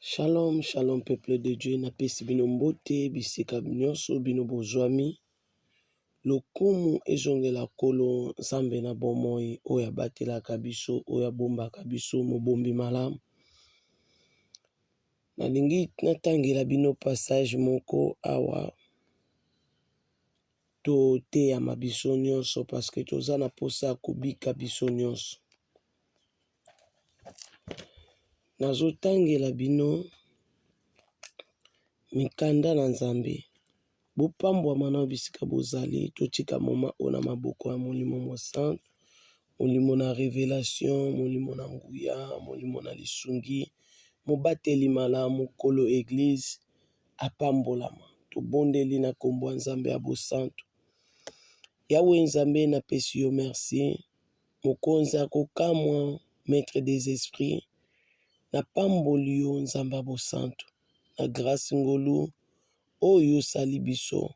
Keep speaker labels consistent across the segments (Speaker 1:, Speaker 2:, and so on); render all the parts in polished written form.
Speaker 1: Shalom, shalom peuple de Dieu, napesi bino mbote bisika nyonso bino bozwami. Lokumu ezongela Nkolo Nzambe na bomoi oyo abatelaka biso, oyo abombaka biso, mobombi malamu. Nalingi natangela bino passage moko awa toteyama biso nyonso parce que toza na mposa ya kobika biso nyonso. Nazotangela bino mikanda na Nzambe. Bopambwama na bisika bozali. Totika moma oyo na maboko ya Molimo Mosantu, Molimo na revelation, Molimo na nguya, Molimo na lisungi, mobateli malamu, Nkolo Eglise apambolama. Tobondeli na kombo ya Nzambe ya bosantu. Yawe Nzambe, napesi yo merci. Mokonzi ya kokamwa, maitre des esprits, napamboli yo Nzambe ya bosantu na grace ngolu oyo osali biso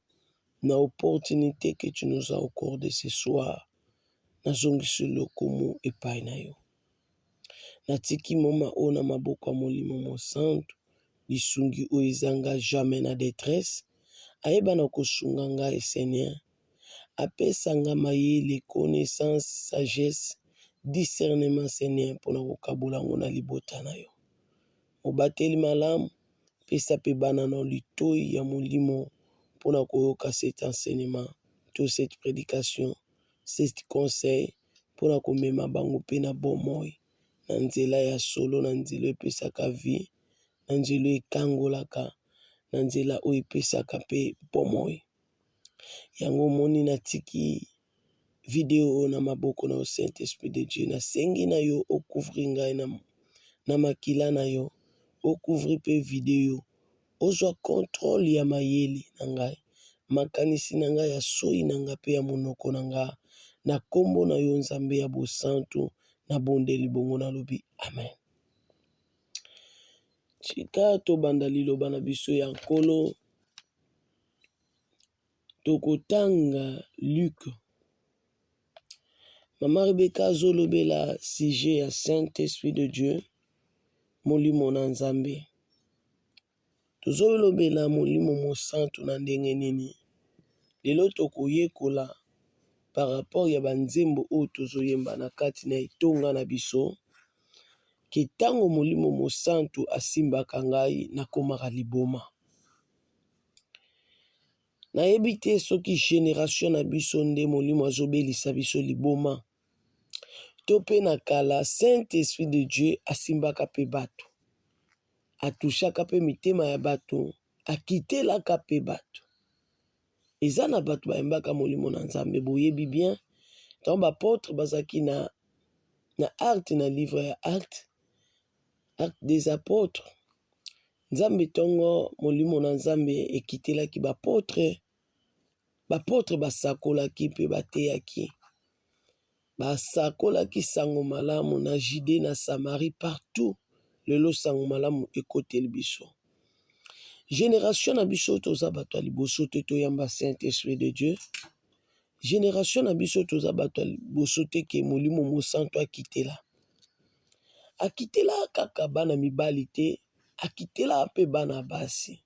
Speaker 1: na opportunite que tu nous as accordé ce soir, nazongisi lokumu epai na yo. Natiki moma oyo na maboko ya Molimo Mosantu, lisungi oyo ezanga jamais na detresse, ayeba na kosunga ngai Seigneur, apesa nga mayele, connaissance, sagesse, discernement Seigneur pona kokabola yango na libota na yo. Mobateli malamu, pesa pe bana na yo litoyi ya molimo pona koyoka cet enseignement to cette predication, cet conseil pona komema bango pe na bomoi na nzela ya solo, na nzela oyo epesaka vie, na nzela oyo ekangolaka, na nzela oyo epesaka pe bomoi. Yango omoni natiki video oyo na maboko na yo Saint Esprit de Dieu, nasengi na yo o couvrir ngai na makila na yo, o couvrir pe video, ozwa controle ya mayele na ngai, makanisi na ngai, ya soyi na ngai pe ya monoko na ngai, na kombo na yo Nzambe ya bosantu, nabondeli bongo nalobi amen. Tika tobanda liloba na biso ya Nkolo. Tokotanga Luc. Mama Rebecca azolobela sujet ya Saint Esprit de Dieu, molimo na Nzambe. Tozolobela molimo mosantu na ndenge nini? Lelo tokoyekola par rapport ya ba nzembo oyo tozoyemba na kati na etonga na biso ke ntango molimo mosantu asimbaka ngai nakomaka liboma. Nayebi te soki generation na biso nde molimo azobelisa biso liboma to pe na kala Saint Esprit de Dieu asimbaka pe bato, atouchaka pe mitema ya bato, akitelaka pe bato. Eza na bato bayambaka molimo na Nzambe, boyebi bien tango ba apotres bazalaki na acte na livre ya acte, acte des apotres, Nzambe tongo molimo na Nzambe ekitelaki ba apotres, ba apotres basakolaki mpe bateyaki, basakolaki sango malamu na Judee na Samarie partout lelo sango malamu ekoteli biso. Generation na biso toza bato ya liboso te toyamba Saint Esprit de Dieu. Generation na biso toza bato ya liboso te ke molimo mosantu akitela. Akitela kaka bana mibali te, akitela pe bana basi.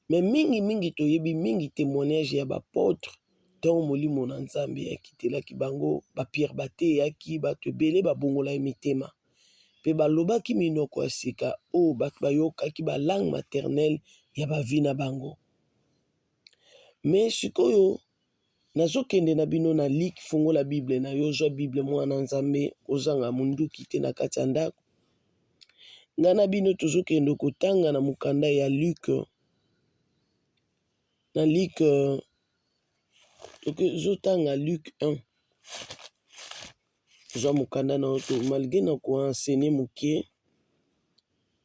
Speaker 1: Mais mingi mingi toyebi mingi temoignage ya ba apotres ntango molimo na Nzambe akitelaki bango, ba Pierre bateyaki bato ebele babongolaki mitema pe balobaki minoko ya sika oyo bato bayokaki ba langue maternelle ya ba vie na bango. Mais sikoyo Nazokende na bino na lik fungola bible na yo zwa bible mwana nzambe kozanga munduki te na kati ya ndako nga na bino tozokende kotanga na mokanda ya Luc na Luc tozotanga Luc 1 zwa mokanda na yo to malgre na ko enseigner moke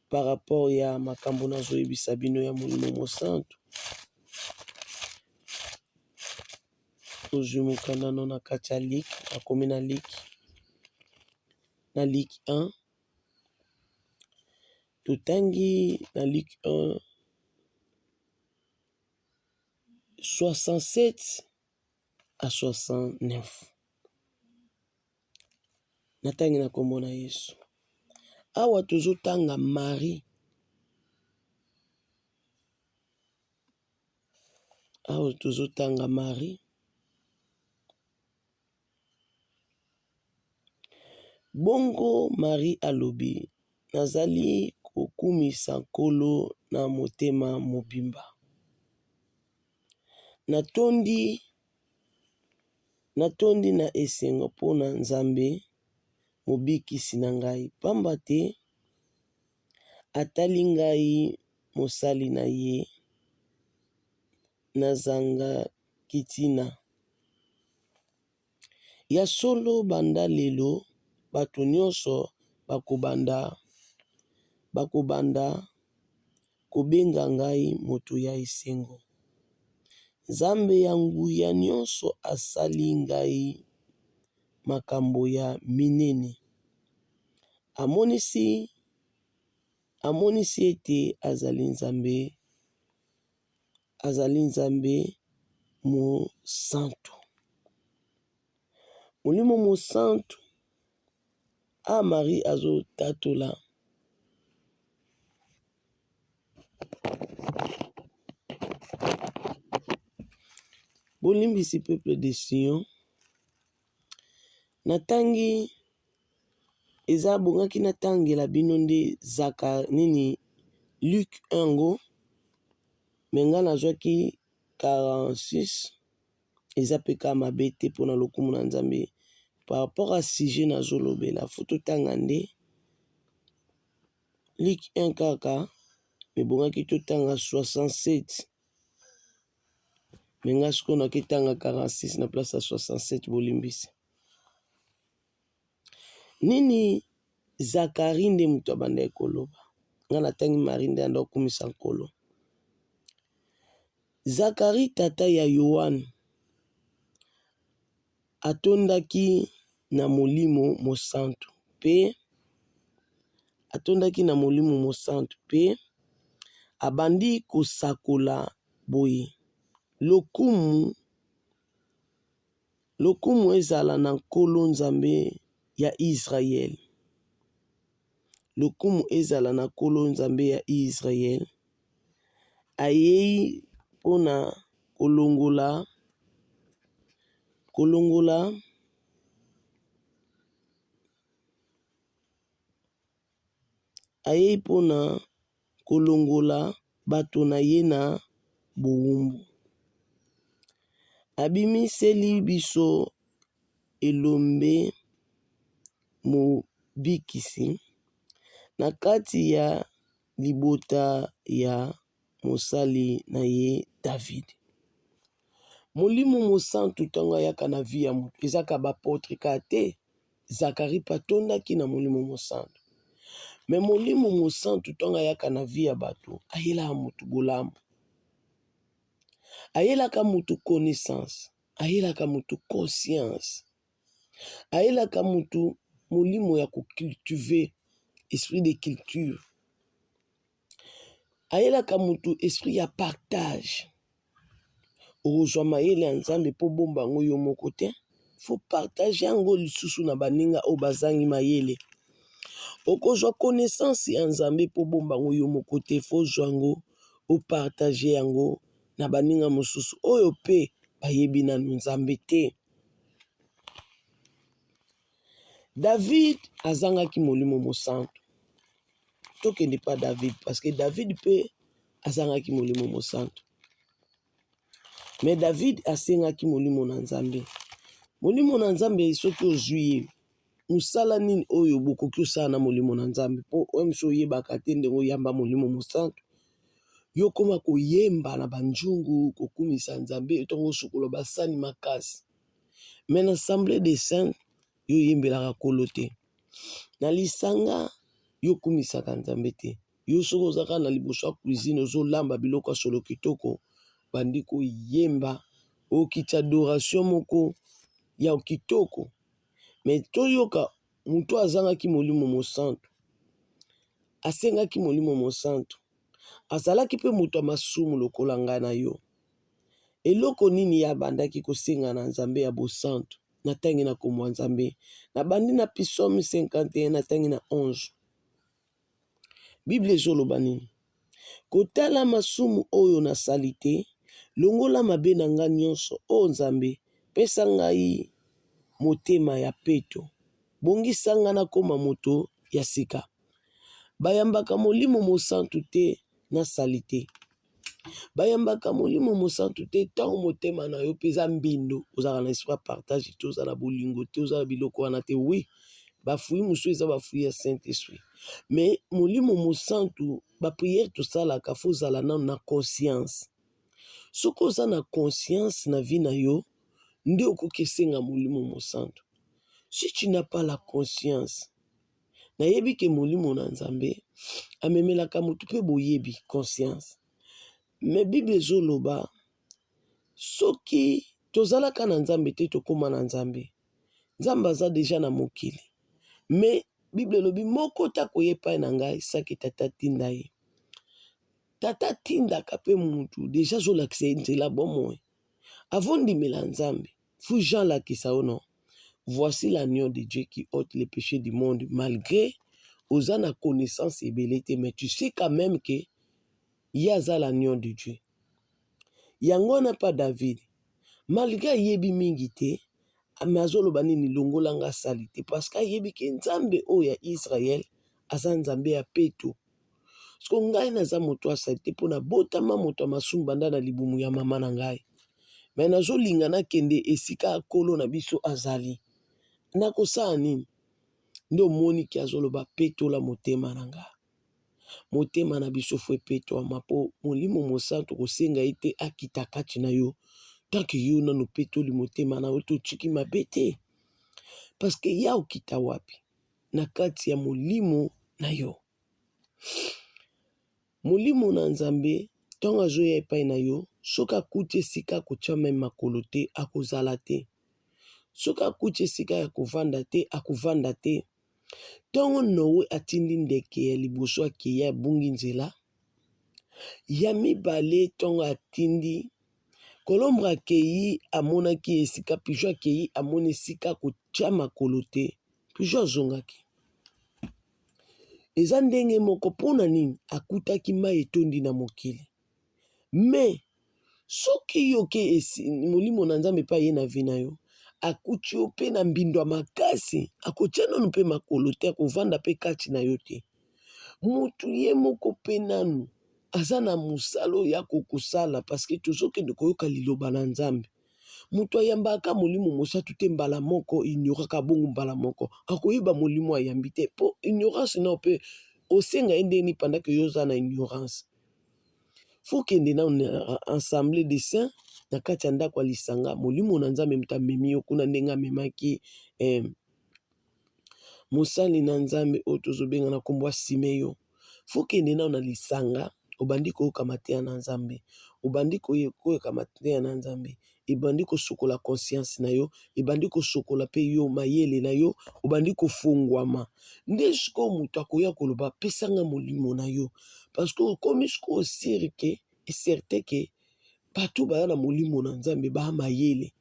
Speaker 1: par rapport ya makambo nazoyebisa bino ya molimo mosantu Tozwi mokanda no na kati ya Luc, nakomi na Luc, na Luc 1 totangi na Luc 1 67 à 69 natangi na kombo na Yesu. Awa tozotanga Marie. Awa tozotanga Marie. Bongo Marie alobi, Nazali kokumisa Nkolo na motema mobimba. Natondi, natondi na esengo mpo na Nzambe Mobikisi na ngai, pamba te atali ngai mosali na ye nazangaki ntina. Ya solo, banda lelo bato nyonso bakobanda bakobanda kobenga ngai moto ya esengo. Nzambe ya nguya nyonso asali ngai makambo ya minene. Amonisi, amonisi ete azali Nzambe, azali Nzambe mosantu. Molimo Mosantu, a Marie azotatola. Bolimbisi peuple de Sion. Natangi eza bongaki natangela bino nde zaka nini Luc 1 ngo me nga nazwaki 46 eza pe kaka mabe te pona lokumu na Nzambe par rapport à sujet nazolobela faut totanga nde Luc 1 kaka ebongaki totanga 67 me nga sikoyo naketanga 46 na place ya 67 bolimbisi nini Zakari nde moto abandaki koloba nga natangi Marie nde anda okumisa Nkolo Zakari tata ya Yoane atondaki na Molimo Mosantu mpe atondaki na Molimo Mosantu mpe abandi kosakola boye, Lokumu, lokumu ezala na Nkolo Nzambe ya Israel, lokumu ezala na Nkolo Nzambe ya Israel, ayei mpo na kolongola kolongola ayei mpo na kolongola bato na ye na bowumbu. Abimiseli biso elombe mobikisi na kati ya libota ya mosali na ye David. Molimo Mosantu ntango ayaka na vie ya moto ezaka ba apotre kaka te. Zakari mpe atondaki na Molimo Mosantu. Me Molimo Mosantu ntango ayaka na vie ya bato ayelaka moto bolamu, ayelaka moto connaissance, ayelaka moto conscience, ayelaka moto molimo ya ko cultiver, esprit de culture. Ayelaka moto esprit ya partage. Okozwa mayele ya Nzambe mpo obomba yango yo moko te. Faut partager yango lisusu na baninga oyo bazangi mayele. Okozwa connaissance ya Nzambe mpo obomba yango yo moko te. Faut ozwa yango opartage yango na baninga mosusu oyo mpe bayebi nanu Nzambe te. David azangaki Molimo Mosantu. Tokende pa David parce que David mpe azangaki Molimo Mosantu. Mais David asengaki Molimo na Nzambe. Molimo na Nzambe soki ozwi ye, mosala nini oyo bokoki osala na Molimo na Nzambe? Mpo oyo mosusu oyebaka te ndenge oyamba Molimo Mosantu. Yo okoma koyemba na banzungu, kokumisa Nzambe, ntango osokola basani makasi. Mais na assemblée des saints yo oyembelaka Nkolo te. Na lisanga yo okumisaka Nzambe te. Yo soki oza kaka na liboso ya cuisine ozolamba biloko ya solo kitoko, bandi koyemba okiti adoration moko ya kitoko. Mais toyoka moto azangaki Molimo Mosantu, asengaki Molimo Mosantu, azalaki mpe moto ya masumu lokola ngai na yo. Eloko nini ye abandaki kosenga na Nzambe ya bosantu? Natangi na kombo ya Nzambe. Nabandi na Psaume 51, natangi na 11. Biblia ezoloba nini? Kotala masumu oyo nasali te, Longola mabe na ngai nyonso, o Nzambe, pesa ngai motema ya peto. Bongisa ngai nakoma moto ya sika. Bayambaka Molimo Mosantu te na salite. Bayambaka Molimo Mosantu te ntango motema na yo mpe eza mbindo, ozalaka na esprit ya partage te, oza na bolingo te, oza na biloko wana te. Oui, ba fruits mosusu eza ba fruits ya Saint Esprit, mais Molimo Mosantu, ba prière tosalaka fo ozala nano na conscience. Soki oza na conscience na vie na yo, nde okoki esenga Molimo Mosantu. Si tu n'as pas la conscience, nayebi ke Molimo na Nzambe amemelaka motu mpe boyebi, conscience. Mais Bible ezoloba soki tozalaka na Nzambe te, tokóma na Nzambe. Nzambe aza deja na mokili. Mais Bible elobi moko te akoya epai na ngai saki Tata atinda ye. Tata atindaka mpe mutu deja azolakisa ye nzela bomoi. Avant ndimela Nzambe, faut Jean alakisa yo non. Voici l'agneau de Dieu qui ôte le péché du monde malgré oza na connaissance ebele te mais tu sais quand même que ye aza l'agneau de Dieu. Yango wana pa David malgré ayebi mingi te mais azoloba nini longola nga salite parce que ayebi ke Nzambe oyo ya Israël aza Nzambe ya peto. Siko ngai naza moto ya salite mpo nabotama moto ya masumu banda na libumu ya mama na ngai. Mais nazolinga nakende esika nkolo na biso azali. Nakosala nini? Nde omoni ke azoloba petola motema na nga. Motema na biso fo epetwama mpo Molimo Mosantu kosenga ye te akita kati na yo tant que yo nanu opetoli motema na yo te, otiki mabe te. Parce que ye akokita wapi? Na kati ya molimo na yo. Molimo na Nzambe ntango azoya epai na yo, soki akuti esika akotya meme makolo te, akozala te. Soki akuti esika ya kovanda te, akovanda te. Ntango Noe atindi ndeke ya liboso akei abungi nzela, ya mibale ntango atindi colombre akei amonaki esika pigeon akei amoni esika kotya makolo te, pigeon azongaki. Eza ndenge moko mpo na nini akutaki mai etondi na mokili. Mais soki yo ke molimo na Nzambe pe aye na vie na yo, akuti yo pe na mbindo ya makasi, akotia nanu pe makolo te, akovanda pe kati na yo te. Mutu ye moko pe nanu aza na mosala oyo akokosala parce que tozokende koyoka liloba na Nzambe. Moto ayambaka molimo mosantu te mbala moko, ignoraka bongo mbala moko, akoyeba molimo ayambi te po ignorance nao pe osenga ye ndenge nini pendant que yo oza na ignorance. Faut kende nanu na ensemble de saint na kati ya ndako ya lisanga molimo na Nzambe moto amemi yo kuna ndenge amemaki eh, mosali na Nzambe oyo tozobenga na nkombo ya Simeyo. Faut kende nanu na lisanga obandi koyoka mateya na Nzambe, obandi koyoka mateya na Nzambe ebandi kosukola conscience na yo, ebandi kosukola pe yo mayele na yo, obandi kofongwama. Nde sikoyo moto akoya koloba pesa nga molimo na yo parce que okomi sikoyo sur que et certain que bato baza na molimo na Nzambe ba mayele,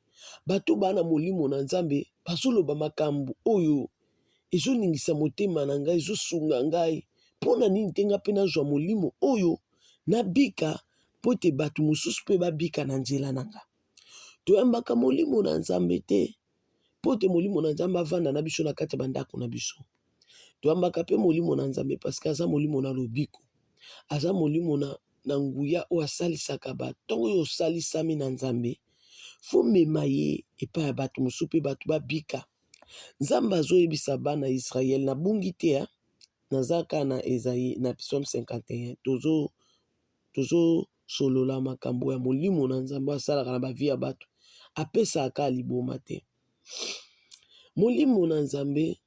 Speaker 1: bato baza na molimo na Nzambe bazoloba makambo oyo ezoningisa motema na ngai, ezosunga ngai. Mpo na nini te ngai mpe nazwa molimo oyo nabika mpo ete bato mosusu mpe babika na nzela na nga. Toyambaka molimo na Nzambe te mpo ete molimo na Nzambe avanda na biso na kati ya bandako na biso. Toyambaka mpe molimo na Nzambe parce que aza molimo na lobiko, aza molimo na, na nguya oyo asalisaka bato. Ntango oyo osalisami na Nzambe, fo mema ye epai ya bato mosusu mpe bato babika. Nzambe azoyebisa bana Israël, nabungi te, hein? Naza kaka na Esaïe na psaume 51 tozo tozo solola makambo ya molimo na Nzambe asalaka na ba vie ya bato, apesaka kaka liboma te. Molimo na Nzambe,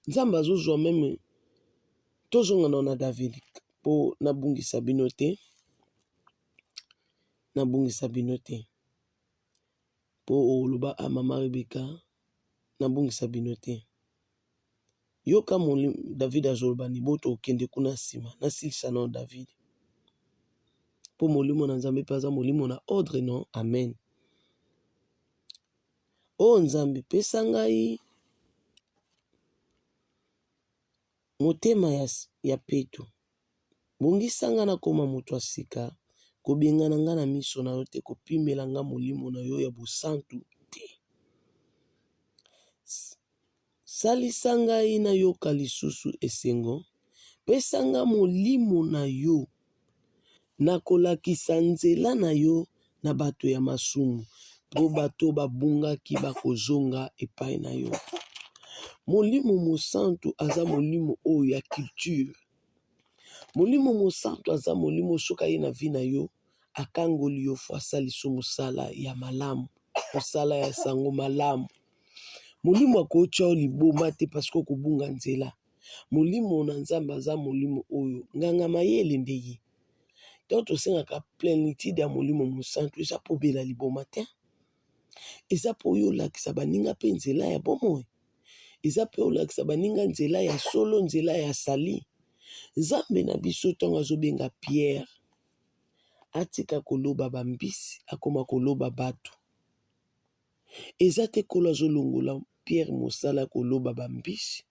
Speaker 1: Nzambe azozwa meme tozonga nao na David po nabungisa bino te, nabungisa bino te po oloba a ah, mama Rebecca nabungisa bino te. Yoka molimo David azoloba ni boto okende kuna nsima nasilisa nao David mpo molimo na Nzambe mpe aza molimo na ordre non amen. O oh, Nzambe pesa ngai motema ya, ya peto, bongisa ngai nakoma moto ya sika. Kobengana nga na miso na yo te, kopimela nga molimo na yo ya bosantu te. Salisa ngai nayoka lisusu esengo, pesa nga molimo na yo. Nakolakisa nzela na yo na bato ya masumu, mpo bato babungaki bakozonga epai na yo. Molimo Mosantu aza molimo oyo ya culture. Molimo Mosantu aza molimo soki aye na vie na yo, akangoli yo fo asalisi yo mosala ya malamu, mosala ya sango malamu. Molimo akotya yo liboma te parce que okobunga nzela. Molimo na Nzambe aza molimo oyo nganga mayele nde ye. Ntango tosengaka plenitude ya Molimo Mosantu eza mpo obela liboma te, eza mpo yo olakisa baninga mpe nzela ya bomoi, eza mpe olakisa baninga nzela ya solo, nzela ya sali. Nzambe na biso ntango azobenga Pierre atika koloba bambisi akoma koloba bato. Eza te Nkolo azolongola Pierre mosala ya koloba ba mbisi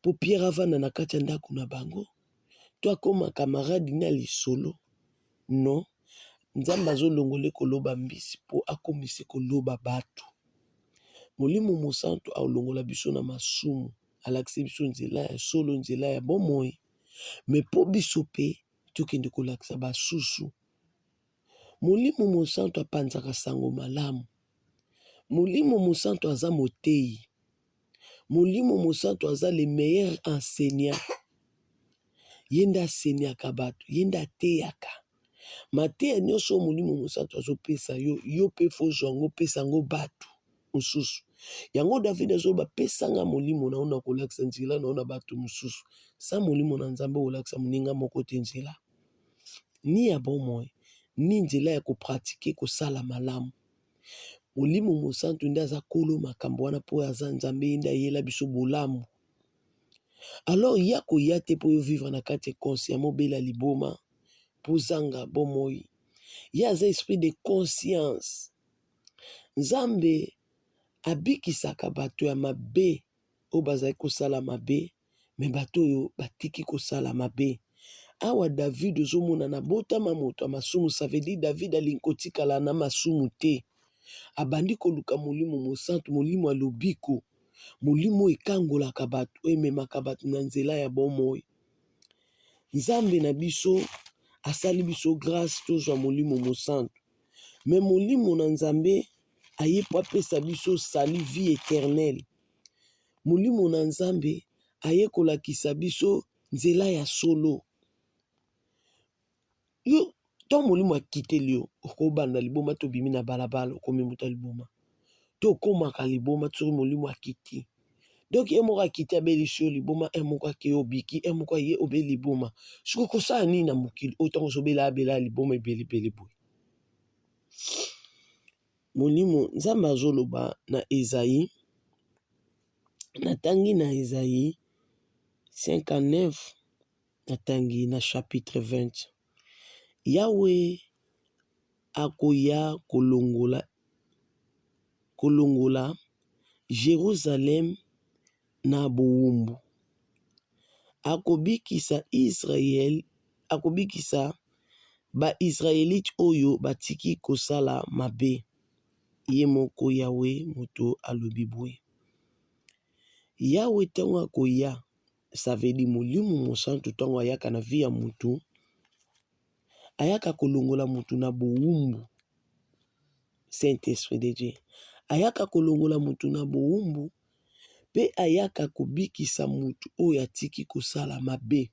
Speaker 1: po Pierre avanda na kati ya ndako na bango to akoma camarade na lisolo non Nzambe azolongola ye koloba mbisi po akomisa ye koloba batu. Molimo Mosantu alongola biso na masumu alakisi biso nzela ya solo nzela ya bomoi mais po biso pe tokende kolakisa basusu. Molimo Mosantu apanzaka sango malamu. Molimo Mosantu aza moteyi. Molimo Mosantu aza le meilleur enseignant. Ye nde aseniaka bato, ye nde ateyaka. Mateya nyonso oyo Molimo Mosantu azopesa yo, yo mpe fo ozwa yango opesa yango bato mosusu. Yango David azoloba pesa nga molimo na yo na kolakisa nzela na yo na bato mosusu. Sa molimo na Nzambe okolakisa moninga moko te nzela. Ni ya bomoi, ni nzela ya ko pratiquer kosala malamu. Molimo Mosantu nde aza kolo makambo wana mpo aza Nzambe, ye nde ayela biso bolamu. Alors ye akoya te mpo yo vivre na kati ya consciemment obela liboma mpo ozanga bomoi. Ye aza esprit de conscience. Nzambe abikisaka bato ya mabe oyo bazali kosala mabe me bato oyo batiki kosala mabe. Awa David ozomona na botama moto ya masumu ça veut dire David alingi kotikala na masumu te. Abandi koluka Molimo Mosantu, Molimo ya lobiko, Molimo oyo ekangolaka bato, oyo ememaka bato na nzela ya bomoi. Nzambe na biso asali biso grace tozwa Molimo Mosantu. Me Molimo na Nzambe aye mpo apesa biso salut vie eternelle. Molimo na Nzambe aye kolakisa biso nzela ya solo. Yo ntango molimo akiteli yo okobanda liboma to obimi na balabala okomi moto ya liboma to okomaka liboma soki molimo akiti. Donc ye moko akiti abelisi yo liboma, ye moko akei obiki, ye moko aye obeli liboma. Soki okosala nini na mokili oyo ntango ozobela abela liboma ebele ebele boye? Molimo Nzambe azoloba na Esaïe, natangi na Esaïe 59, natangi na chapitre 20. Yawe akoya kolongola kolongola Jerusalem na bowumbu. Akobikisa Israel, akobikisa ba Israelite oyo batiki kosala mabe. Ye moko Yawe moto alobi boye. Yawe tango akoya, ça veut dire Molimo Mosantu tango ayaka na vie ya mutu, ayaka kolongola mutu na bowumbu. Saint Esprit de Dieu ayaka kolongola mutu na bowumbu pe ayaka kobikisa mutu oyo atiki kosala mabe.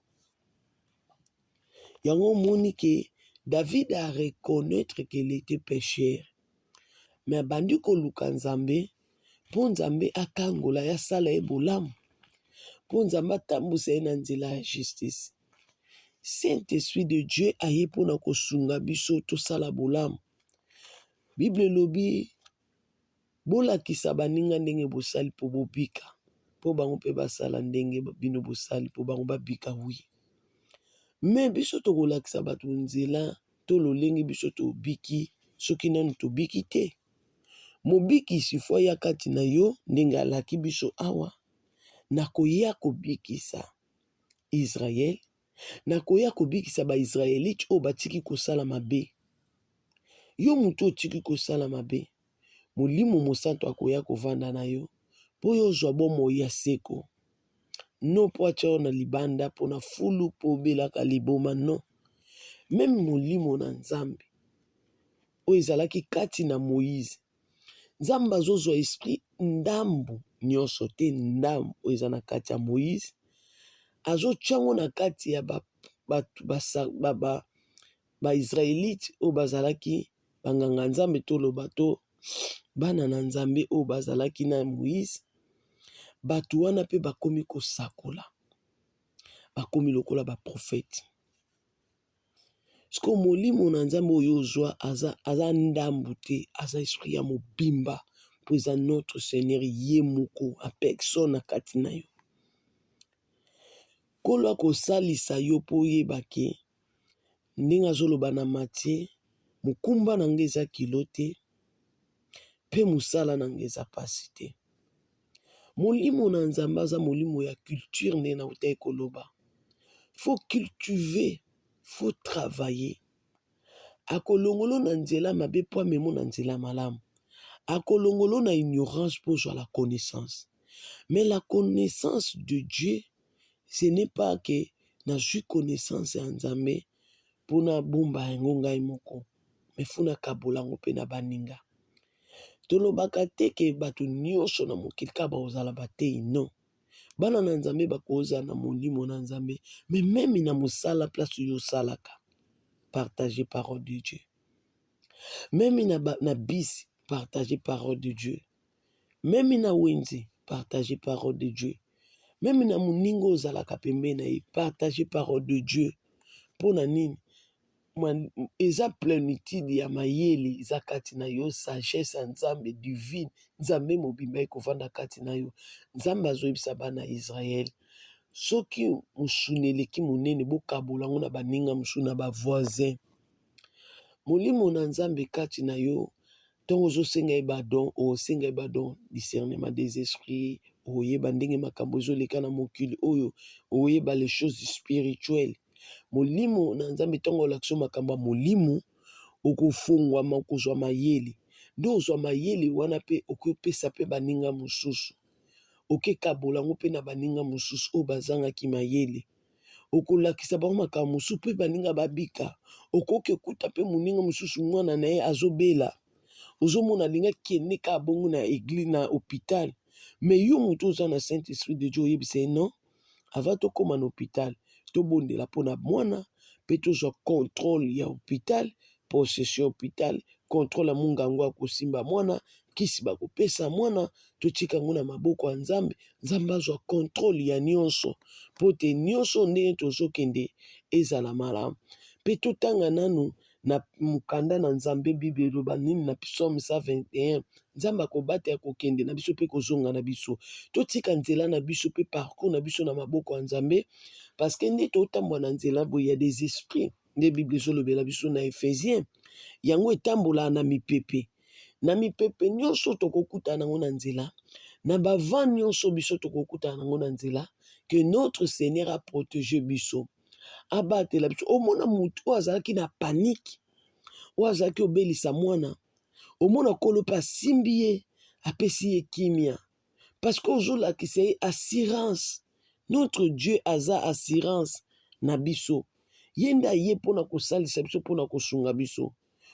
Speaker 1: Yango omoni ke David a reconnaitre qu'il etait pecheur mais abandi koluka Nzambe po Nzambe akangola ye asala ye bolamu po Nzambe atambusa ye na nzela ya justice. Saint Esprit de Dieu aye pona kosunga biso tosala bolamu. Bible elobi Bolakisa baninga ndenge bosali po bobika, po bango pe basala ndenge bino bosali po bango babika oui. Mais biso tokolakisa bato nzela to lolenge biso tobiki soki nanu tobiki te. Mobikisi fo aya kati na yo ndenge alaki biso awa, nakoya kobikisa Israël, nakoya kobikisa ba Israelites oyo batiki kosala mabe. Yo moto otiki kosala mabe, Molimo Mosantu akoya kovanda na yo mpo yo ozwa bomoi ya seko. Non mpo atya yo na libanda mpo na fulu mpo obelaka liboma, non. Meme Molimo na Nzambe oyo ezalaki kati na Moïse, Nzambe azozwa esprit ndambu nyonso te, ndambu oyo eza na kati ya Moïse, azotya yango na kati ya bato ba, ba, ba, ba Israelite oyo bazalaki banganga Nzambe, toloba to bana na Nzambe oyo bazalaki na Moïse. Bato wana mpe bakomi kosakola, bakomi lokola baprofete. Sikoyo molimo na Nzambe oyo ozwa aza, aza ndambu te, aza esprit ya mobimba mpo eza notre Seigneur ye moko en personne na kati na yo. Nkolo akosalisa yo mpo oyeba ke ndenge azoloba na Matthieu, mokumba na ngai eza kilo te mpe mosala na ngai eza pasi te. Molimo na Nzambe aza molimo ya culture nde nautaki koloba. Faut cultiver, faut travailler. Akolongolo na nzela mabe mpo amemo na nzela malamu. Akolongolo na ignorance mpo ozwa la connaissance. Mais la connaissance de Dieu, ce n'est pas que nazwi connaissance ya Nzambe mpo nabomba yango ngai moko, mais faut nakabola yango mpe na baninga. Tolobaka te ke bato nyonso na mokili kaka bakozala bateyi, non. Bana na Nzambe bakozala na molimo na Nzambe, mais meme na mosala place oyo osalaka, partager parole de Dieu. Meme na, ba, na bisi, partager parole de Dieu. Meme na wenze, partager parole de Dieu. Meme na moninga ozalaka pembeni na ye, partager parole de Dieu. Mpo na nini? Eza plenitude ya mayele eza kati na yo, sagesse ya Nzambe divine, Nzambe mobimba ekovanda kati na yo. Nzambe azoyebisa bana ya Israël, soki mosuni eleki monene, bokabola yango na baninga mosusu, na ba voisin. Molimo na Nzambe kati na yo, ntango ozosenga ye ba don, osenga ye ba don discernement des esprits, oyeba ndenge makambo ezoleka na mokili oyo, oyeba les choses spirituelles. Molimo na Nzambe ntango olakisi yo makambo ya molimo, okofongwama, okozwa mayele. Nde ozwa mayele wana mpe okopesa mpe baninga mosusu, okekabola yango mpe na baninga mosusu oyo bazangaki mayele. Okolakisa bango makambo mosusu mpe baninga babika. Okoki kokuta mpe moninga mosusu mwana na ye azobela, ozomona alingi akende kaka bongo na eglise na hopital, mais yo moto oza na Saint Esprit de Dieu oyebisa ye non, avant tokóma na hopital tobondela mpo na mwana mpe tozwa contrôle ya hopital, possession hopital, contrôle ya munganga akosimba mwana, kisi bakopesa mwana, totika yango na maboko ya Nzambe. Nzambe azwa contrôle ya nyonso mpo te nyonso ndenge tozokende ezala malamu. Mpe totanga nanu na mokanda na Nzambe, Bible eloba nini na Psaume 121? Nzambe akobatela kokende na biso mpe kozonga na biso. Totika nzela na biso mpe parcours na biso na maboko ya Nzambe, parce que nde totambola na nzela boye ya des esprits, nde Bible ezolobela biso na Ephésien, yango etambolaka na mipepe. Na mipepe nyonso tokokutana nango na nzela, na bavent nyonso biso tokokutana nango na nzela, que notre Seigneur a protégé biso, abatela biso. Omona motu oyo azalaki na panique, oyo azalaki obelisa mwana, omona Nkolo mpe asimbi ye, apesi ye kimia, parce que ozolakisa ye assurance. Notre Dieu aza assurance na biso, ye nde aye mpona kosalisa biso, mpona kosunga biso.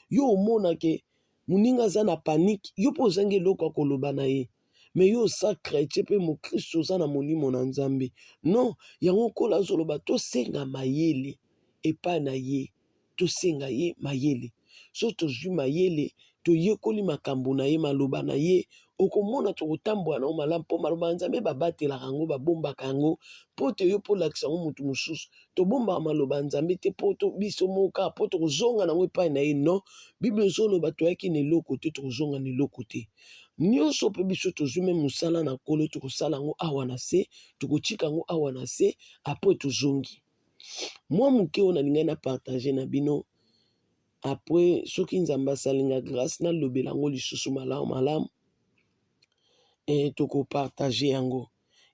Speaker 1: Yo omona ke moninga aza na panique, yo mpe ozangi eloko ya koloba na ye, mais yo oza chrétien mpe mokristo, oza na molimo na Nzambe. Non, yango Nkolo azoloba tosenga mayele epai na ye, tosenga ye mayele. So tozwi mayele, toyekoli makambo na ye, maloba na ye, okomona tokotambola na yango malamu, mpo maloba ya Nzambe babatelaka yango, babombaka yango mpo te yo mpo olakisa yango motu mosusu. Tobombaka maloba ya Nzambe te mpo to biso moko kaka mpo tokozonga nango epai na ye. Non, Bible ezoloba toyaki na eloko te, tokozonga na eloko te. Nyonso mpe biso tozwi me mosala na Nkolo, tokosala yango awa na se, tokotika yango awa na se, apres tozongi. Mwa moke oyo nalingai na partage na bino, apres soki Nzambe asali nga grâce nalobela yango lisusu malamu malamu, tokopartage yango.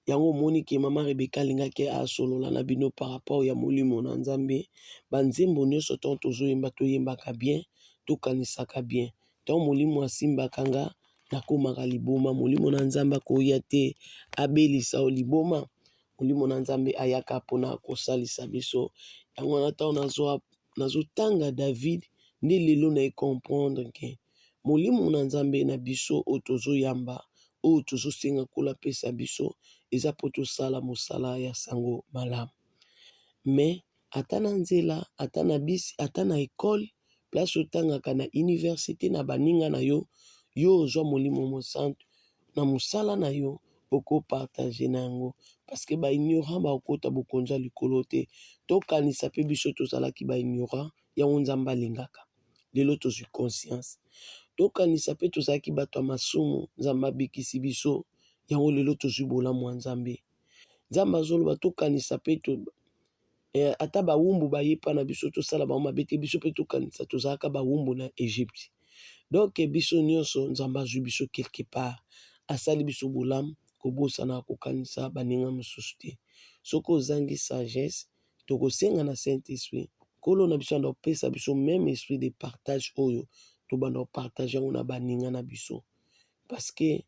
Speaker 1: Yango omoni ke mama Rebecca alingaki asolola na bino par rapport ya molimo na Nzambe. Banzembo nyonso ntango tozoyemba, toyembaka bien, Tokanisaka bien. Ntango molimo asimbaka nga, nakomaka liboma. Molimo na Nzambe akoya te abelisa yo liboma. Molimo na Nzambe ayaka mpona kosalisa biso. Yango wana ntango nazotanga David, nde lelo na comprendre ke molimo na Nzambe na biso oyo tozoyamba, oyo tozosenga Nkolo apesa biso, eza mpo tosala mosala ya sango malamu. Mais ata na nzela, ata na bisi, ata na ekole, place otangaka na université na baninga na yo, yo ozwa molimo mosantu na mosala na yo, okopartage na yango, parce que baignorant bakokota bokonzi ya likolo te. Tokanisa mpe biso tozalaki baignorant, yango Nzambe alingaka. Lelo tozwi conscience. Tokanisa mpe tozalaki bato ya masumu, Nzambe abikisi biso, yango lelo tozwi bolamu ya Nzambe. Nzambe azoloba tokanisa mpe ata bawumbu baye epa na biso, tosala bango mabe te. Biso mpe tokanisa tozalaka bawumbu na Egypte. Donc biso nyonso Nzambe azwi biso quelque part, asali biso bolamu. Kobosana kokanisa baninga mosusu te. Soki ozangi sagesse, tokosenga na Saint Esprit, Nkolo na biso anda kopesa biso même esprit de partage oyo tobanda kopartage yango na baninga na biso, parce que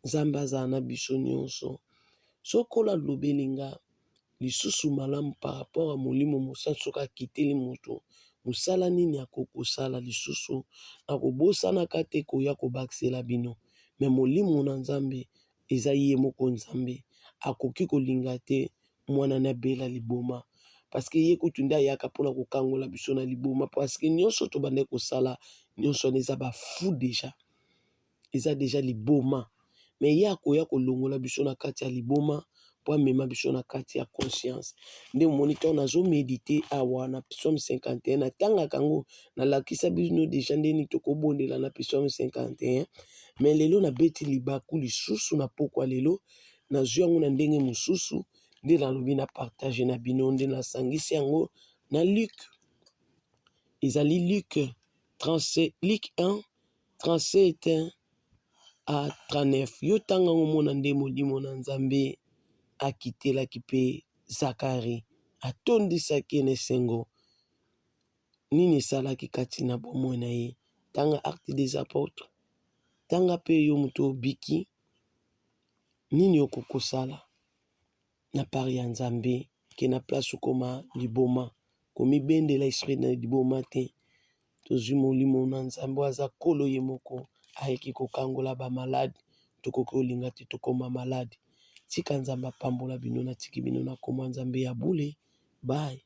Speaker 1: Nzambe azala na biso nyonso. Soki Nkolo alobeli nga lisusu malamu par rapport ya molimo mosantu, soki akiteli moto, mosala nini akoki kosala lisusu, nakobosanaka te koya kobakisela bino. Me molimo na Nzambe eza ye moko. Nzambe akoki kolinga te mwana na abela liboma, parce que ye kutu nde ayaka mpona kokangola biso na liboma, parce que nyonso tobandaki kosala, nyonso wana eza bafu déjà, eza déjà liboma. Me ye akoya kolongola biso na kati ya liboma mpo amema biso na kati ya conscience. Nde omoni, ntango nazoméditer awa na Psaume 51, natangaka yango, nalakisa bino déjà ndeni tokobondela na Psaume 51. Me lelo nabeti libaku lisusu na pokwa lelo, nazwi yango na ndenge mosusu, nde nalobi na partage na bino, nde nasangisi yango na Luc. Ezali Luc 37, Luc 1 37 à 39. Yo tanga yango, omona nde molimo na Nzambe akitelaki mpe Zakari, atondisaki ye na esengo. Nini esalaki kati na bomoi na ye? Tanga Acte des Apôtres, tanga mpe yo moto obiki, nini okoki kosala na part ya Nzambe ke na place okoma liboma. Komibendela esprit na liboma te. Tozwi molimo na Nzambe oyo aza Nkolo ye moko, ayeki kokangola bamalade. Tokoki kolinga te tokóma malade. Tika Nzambe apambola bino. Natiki bino na komwa Nzambe ya bule. Bye.